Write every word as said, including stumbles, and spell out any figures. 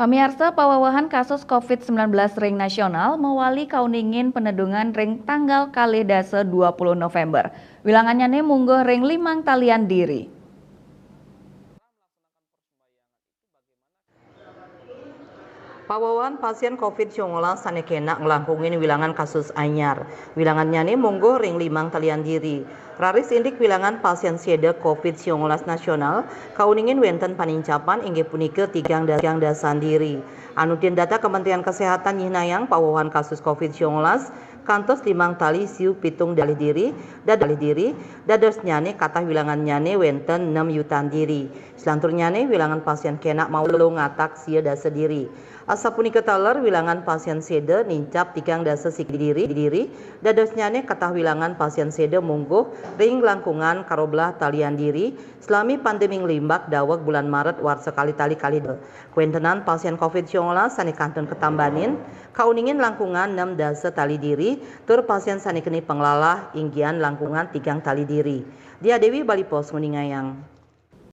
Pamiarsa, pawawahan kasus covid sembilan belas ring nasional mawali kauningin panedungan ring tanggal kalih dasa dua puluh November. Wilangannyane mungguh ring limang talian diri. Pawawahan pasien covid sembilan belas sane kenak nglangkungin wilangan kasus anyar. Wilangannyane mungguh ring limang talian diri. Raris indik wilangan pasien seda covid sembilan belas nasional, kauningin wenten panincapan inggih punika tigang da-, tigang dasan diri. Anutin data Kementerian Kesehatan nyihnayang pawawahan kasus covid sembilan belas kantos limang tali siu pitung dalih diri, dalih diri, dadosnyane katah wilangannyane wenten nem yutan diri. Selanturnyane wilangan pasien kenak mawali ngatak sia dasa diri. Asapunika taler wilangan pasien seda nincap tigang dasa siki diri, diri, dadosnyane katah wilangan pasien seda mungguh ring langkungan karoblah talian diri, salami pandemi nglimbak daweg bulan Maret warsa kalih tali kalih dasa. Kawentenan pasien covid sembilan belas sane kantun katambanin, kauningin langkungan nem dasa tali diri, tur pasien sane keni panglalah inggihan langkungan tigang tali diri. Dia Dewi, Bali Post, nguningayang.